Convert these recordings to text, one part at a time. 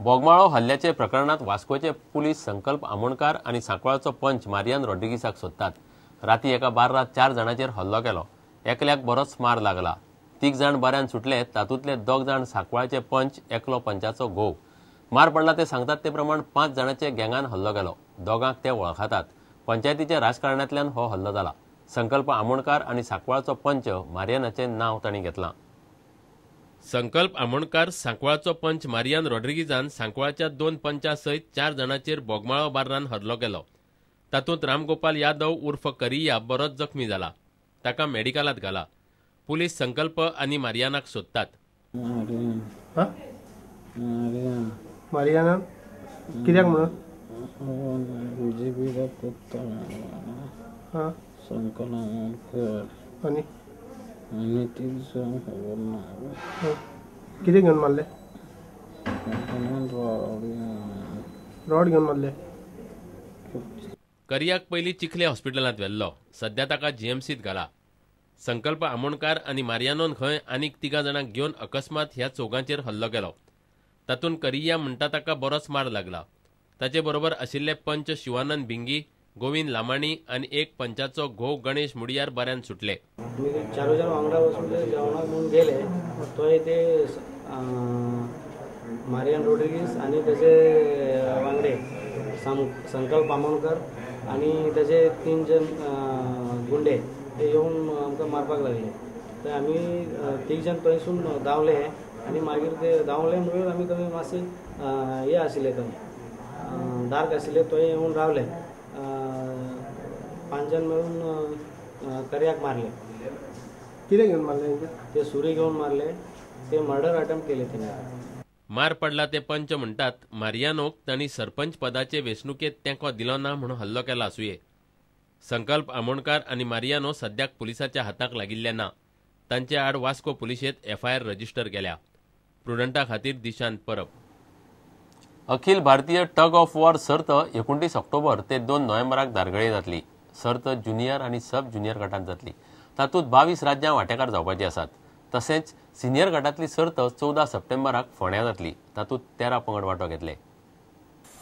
बोगमाळो हल्ल्याचे प्रकरणात वास्कोचे पुलीस संकल्प आमोणकार आनी सांकवाळचो पंच मारियान रॉड्रिगीसाक सोदतात. राती एका बार्रात 4 जाणांचेर हल्लो केलो. एकल्याक बरोच मार लागला. 3 जाण बऱ्यान सुटले. तातूंतले 2 जाण सांकवाळचे पंच, एकलो पंचाचो घोव. मार पडला ते सांगतात ते प्रमाण 5 जाणांचे गँगान हल्लो केलो. दोगांक ते वळखतात. पंचायतीच्या राजकारणांतल्यान हो हल्लो जाला. संकल्प आमोणकार आनी सांकवाळचो पंच मारियानाचें नांव तांणी घेतलां. संकल्प आमोणकार, सांकवाळचो पंच मारियान रॉड्रिगीजान सांकवाळच्या 2 पंचा सयत 4 जाणांचेर बोगमाळो बार्रान हल्लो केलो. तातूंत रामगोपाल यादव उर्फ करिया बरोच जखमी जाला. ताका मेडिकलात घाला. पुलीस संकल्प आनी मारियानाक सोदतात. मारियाना कित्याक म्हणून कितें घेवन मारले? रॉड घेवन मारले. करियाक पयलीं चिखले हॉस्पिटलांत व्हेल्लो. सध्या ताका जीएमसीत घाला. संकल्प आमोणकार आनी मारियानोन खंय आनीक 3 जाणांक घेवन अकस्मात ह्या चौगांचेर हल्लो केलो. तातूंत करिया म्हणटा ताका बरोच मार लागला. ताचे बरोबर आशिल्ले पंच शिवानंद भिंगी, गोविंद लामाणी आनी एक पंचाचो घोव गणेश मुडियार बऱ्यान सुटले. आमी 4 जाण वांगडा वचून ते जेवणाक म्हणून गेले. थंय ते मारियान रॉड्रिगीस आनी ताचे वांगडे संकल्प आमोणकर आनी ताचे 3 जण गुंडे ते येवन आमकां मारपाक लागले. तर आमी 3 जाण थंयसून धांवले आनी मागीर ते धांवले म्हणून आमी थंय मातशे हे आशिल्ले, थंय डार्क आशिल्ले, थंय येवन रावले. 5 जाण मेळून करियाक मारले. कितें घेवन मारले? ते सुरी घेवन मारले. ते मर्डर अटेम्प्ट केले तिने. मार पडला ते पंच म्हणटात मारियानोक तांणी सरपंच पदाचे वेंचणुकेंत तेंको दिलो ना म्हणून हल्लो केला आसुये. संकल्प आमोणकार आनी मारियानो सद्याक पुलिसाच्या हाताक लागिल्ले ना. तांचे आड वास्को पुलिशेंत एफआयआर रजिस्टर केल्या. प्रुडंटा खातीर दिशांत परब. Akhil Bharatiya tug of war सर्त 29 ऑक्टोबर ते 2 नोव्हेंबराक धारगळे जातली. सर्त ज्युनियर आनी सब ज्युनियर गटांत जातली. तातूंत 22 राज्यां वांटेकार जावपाची आसात. तसेच सिनियर गटांतली सर्त 14 सप्टेंबराक फोंड्यां जातली. तातूंत 13 पंगड वांटो घेतले.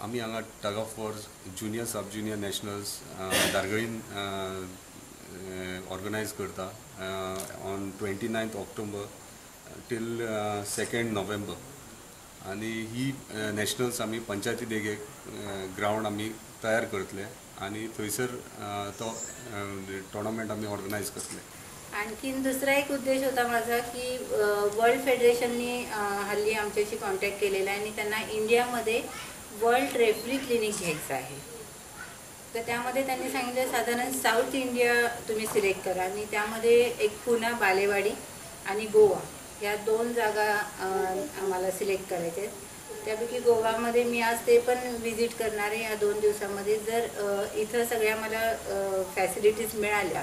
आमी हांगा tug of war junior sub junior nationals धारगळीन organise करता on 29 October till 2 November. आनी ही नॅशनल्स आमी पंचायती देगे ग्रावंड आमी तयार करतले आनी थंयसर तो टोर्नामेंट आमी ऑर्गनायज करतले. आणखीन दुसरा एक उद्देश होता माझा की वर्ल्ड फेडरेशननी हल्ली आमच्याशी कॉन्टॅक्ट केलेला आहे आणि त्यांना इंडियामध्ये वर्ल्ड रेफरी क्लिनिक घ्यायचं आहे. तर त्यामध्ये त्यांनी सांगितलं साधारण साऊथ इंडिया तुम्ही सिलेक्ट करा आणि त्यामध्ये एक पुणा, बालेवाडी आणि गोवा ह्या 2 जागा आम्हाला सिलेक्ट करायच्या आहेत. त्यापैकी गोवामध्ये मी आज ते पण व्हिजिट करणार आहे. ह्या 2 दिवसामध्ये जर इथं सगळ्या मला फॅसिलिटीज मिळाल्या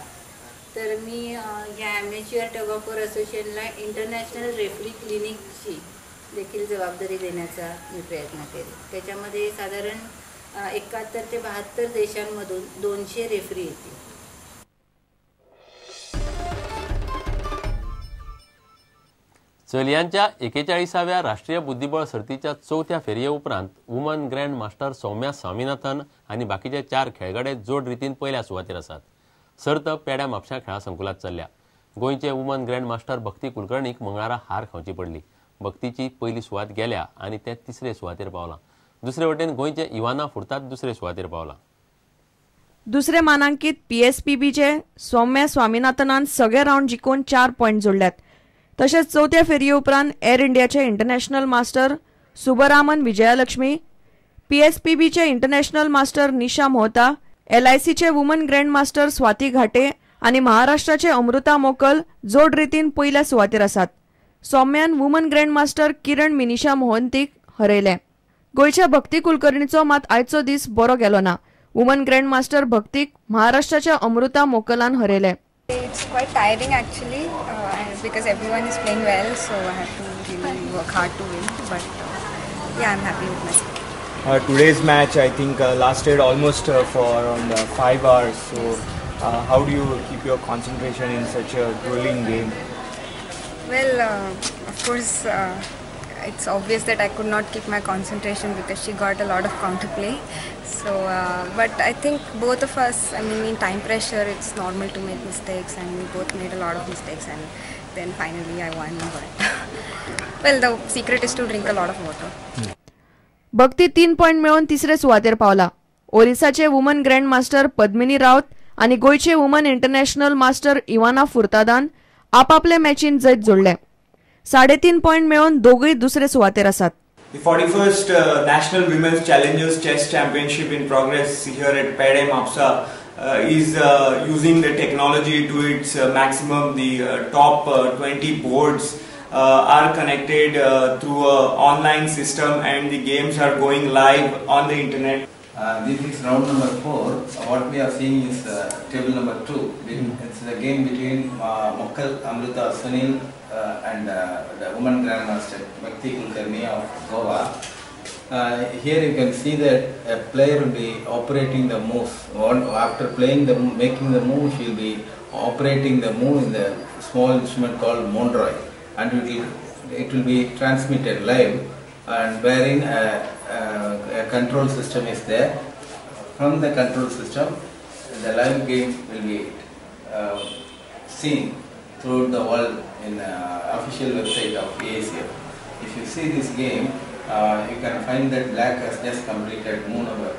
तर मी ह्या ॲमेच्युअर टग ऑफ वॉर असोसिएशनला इंटरनॅशनल रेफरी क्लिनिकची देखील जबाबदारी देण्याचा मी प्रयत्न केला. त्याच्यामध्ये साधारण 71 ते 72 देशांमधून 200 रेफरी येतील. चलयांच्या 41व्या राष्ट्रीय बुद्धिबळ सर्तीच्या 4थ्या फेरये उपरांत woman grand master Soumya Swaminathan आनी बाकीचे 4 खेळगडे जोड रितीन पयल्या सुवातेर आसात. सर्त पेड्या म्हापशा खेळा संकुलात चल्ल्या. गोंयचे वुमन ग्रँड मास्टर भक्ती कुलकर्णीक मंगळारा हार खावची पडली. भक्तीची पयली सुवात गेल्या आनी ते 3रे सुवातेर पावलां. दुसरे वटेन गोंयचे इवाना फुर्तात 2रे सुवातेर पावलां. दुसरे मानांकीत पीएसपीबीचे सौम्या स्वामीनाथनान सगळे रावंड जिखून 4 पॉयंट जोडल्यात. तशेंच 4थ्या फेरये उपरांत एअर इंडियाचे इंटरनॅशनल मास्टर सुबरामन विजयालक्ष्मी, पीएसपीबीचे इंटरनॅशनल मास्टर निशा मोहता, एलआयसीचे woman grand master Swati Ghate आनी महाराष्ट्राचे अमृता मोकल जोड रितीन पयल्या सुवातेर आसात. सौम्यान वुमन ग्रँड मास्टर किरण मिनिशा मोहंतीक हरयलें. गोंयच्या भक्ती कुलकर्णीचो मात आयचो दीस बरो गेलो ना. वुमन ग्रँड मास्टर भक्तीक महाराष्ट्राच्या Amrita मोकलान हरयलें. It's quite tiring actually because everyone is playing well, so I have to really work hard to win. But yeah, I'm happy with myself. Today's match, I think, lasted almost for around 5 hours. So, how do you keep your concentration in such a grueling game? Well, of course, it's obvious that I could not keep my concentration because she got a lot of counterplay. So, but I think both of us, I mean, in time pressure, it's normal to make mistakes, and we both made a lot of mistakes, and then finally I won. But well, the secret is to drink a lot of water. Bhakti 3 point मेळोवन तिसरे सुवातेर पावला. ओरिसाचे woman grand master Padmini रावत आनी गोंयचे woman international master Ivana फुर्तादान आपापले मॅचीन जैत जोडले. 3.5 point मेळोवन दोगूय दुसरे सुवातेर आसात. The 41st National Women's Challengers Chess Championship in progress here at Pedem Mapsa is using the technology to its maximum. The top 20 boards are connected through an online system, and the games are going live on the internet. This is round number 4. What we are seeing is table number 2. It's the game between Mokkal Amrita Sunil and the woman grandmaster Bhakti Kulkarni of Goa. Here you can see that a player will be operating the moves. After playing the making the move, she will be operating the move in the small instrument called Mondroy, and it will be transmitted live, and wherein a control system is there. From the control system, the live game will be seen throughout the world in the official website of AACF. If you see this game, you can find that black has just completed move number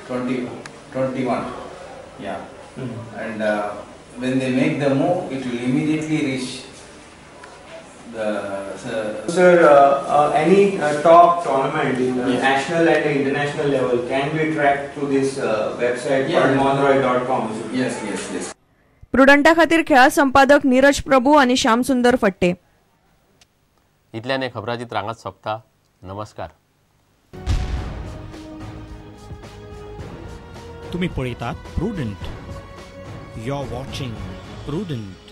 21. Yeah. And when they make the move, it will immediately reach the... Sir, any top tournament in the national and international level can be tracked through this website, padmonroy.com. Yes, yes, yes. प्रुडंटा खातीर खेळा संपादक नीरज प्रभू आनी श्यामसुंदर फट्टे. इतल्यान हे खबराची रांगात सोंपता. नमस्कार. तुम्ही पळयतात Prudent. You are watching Prudent.